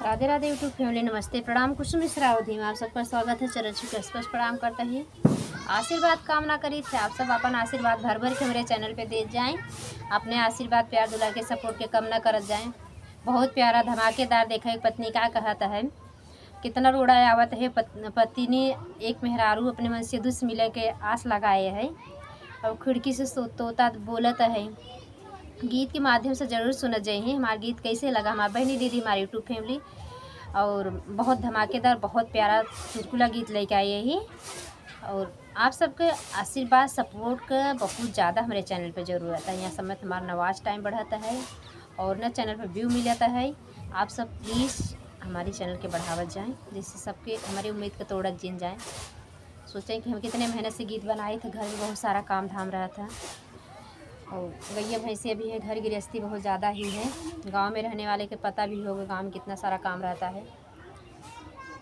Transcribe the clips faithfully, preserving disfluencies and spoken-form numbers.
राधे राधे YouTube family, नमस्ते, प्रणाम, कुसुम मिश्रा अवधी में आप सबका स्वागत है। चरण छू के स्पर्श प्रणाम करता ही आशीर्वाद कामना करी थे। आप सब अपन आशीर्वाद भर भर के हमरे channel पे देत जाएं। अपने आशीर्वाद, प्यार, दुलार के support के कम ना करत जाएं। बहुत प्यारा धमाकेदार, देखा एक पत्नी का कहत है, कितना रोड़ा आवत है पत-, पत्नी, एक मेहरारू अपने मन से दुस मिले के आस लगाए है और खिड़की से सो-, तोता बोलत है। गीत के माध्यम से जरूर सुनत जइहीं। हमार गीत कैसे लगा हमार बहनी दीदी, हमार YouTube family, और बहुत धमाकेदार, बहुत प्यारा चुटकुला गीत लेके आई ही। और आप सबके आशीर्वाद, support के बहुत ज़्यादा हमरे channel पे जरूरत है। यहाँ समय हमार न watch time बढ़त है और न channel पे view मिलत है। आप सब please हमारे channel के बढ़ावत जाएं, जिससे सबके हमारी उम्मीद के तोड़त जिन जाएं। सोचें कि हम कितने मेहनत से गीत बनाए थे, घर में बहुत सारा काम धाम रहा था। और गैया भैंसिया भी है, घर गृहस्थी बहुत ज़्यादा ही है। गाँव में रहने वाले के पता भी होगा गाँव में कितना सारा काम रहता है,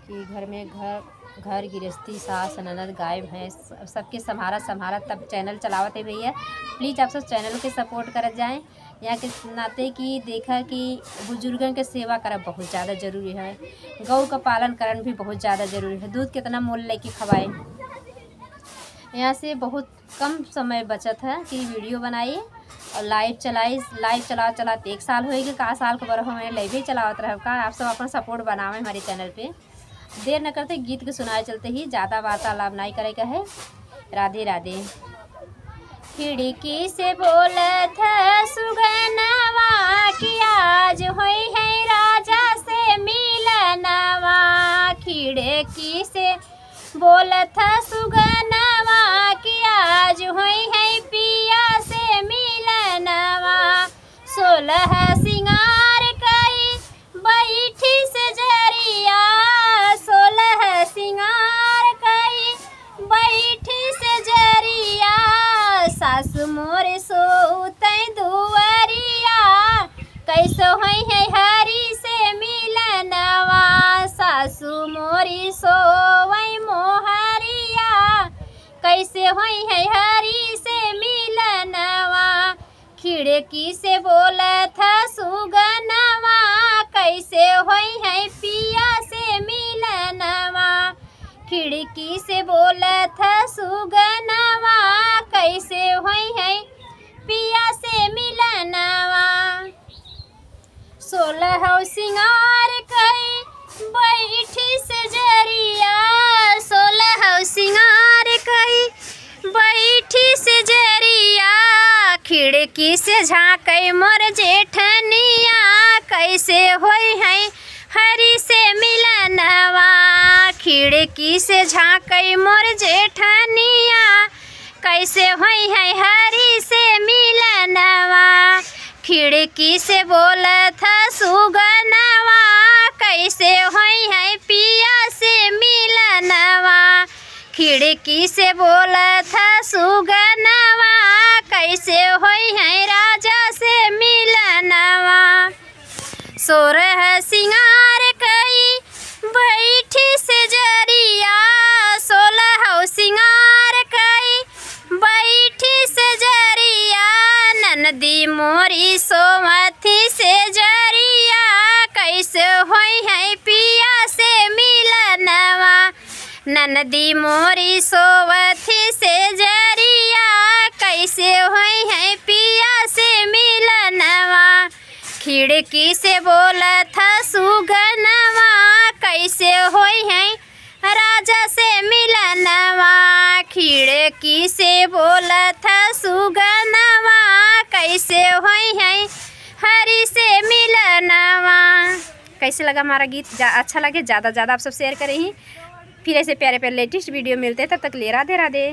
कि घर में घर, घर गृहस्थी, सास ननद, गाय भैंस, सबके संभारा संभारा तब channel चलावत है भैया। Please आप सब channel के support करत जाएं। यहाँ के नाते कि देखा कि बुजुर्गन के सेवा करब बहुत ज़्यादा जरूरी है, गौ का पालन करन भी बहुत ज़्यादा जरूरी है। दूध कितना मोल लेके खवाए। यहाँ से बहुत कम समय बचत है कि video बनाई और live चलाई। Live चला चलात एक साल होएगी, का साल के बरहो में live ही चलावत रहब का। आप सब अपन support बनावे हमारे channel पे। देर न करते गीत के सुनाए चलते ही, ज़्यादा वार्तालाप नहीं करे का है। राधे राधे। खिड़की से बोलत है सुगनवा कि आज होई है राजा से मिलनवा। खिड़की से बोलत है सुगनवा कि आज होई है पिया से मिलनवा। सोलह सिंगार कई बैठी से जरिया, सोलह सिंगार कई बैठी से जरिया। सासु मोर सोतै दुआरिया, कैसे होई है हरि से मिलनवा। सासु मोरी सोवै मोहरिया, कैसे होई है हरि से मिलनवा। खिड़की से बोलत है सुगनवा, कैसे होई है पिया से मिलनवा। खिड़की से बोलत है सुगनवा, कैसे होई है पिया से मिलनवा। सोलह सिंगार कई बैठी से जरिया, सोलह सिंगार कई बैठी से जरिया। खिड़की से झांकै मोर जेठनिया, कैसे होई है हरि से मिलनवा। खिड़की से झांकै मोर जेठनिया, कैसे होई है हरि से मिलनवा। खिड़की से बोलत है सुगनवा, कैसे होई है पिया से मिलनवा। खिड़की से बोलत है सुगनवा, कैसे होई है राजा से मिलनवा। सोरह सिंगार कई बैठी से जरिया, सोलह सिंगार कई बैठी से जरिया। ननदी मोरी सोवथी से जरिया, कैसे होई है पिया से मिलनवा। ननदी मोरी सोवथी से जरिया, कैसे होई है पिया से मिलनवा। खिड़की से बोलत है सुगनवा, कैसे होई है राजा से मिलनवा। खिड़की से बोलत है सुगनवा, कैसे होई है हरि से मिलनवा। कैसे लगा हमारा गीत? जा-, अच्छा लगे, ज़्यादा से ज़्यादा आप सब share करें ही। फिर ऐसे प्यारे प्यारे latest video मिलते हैं, तब तक ले राधे राधे।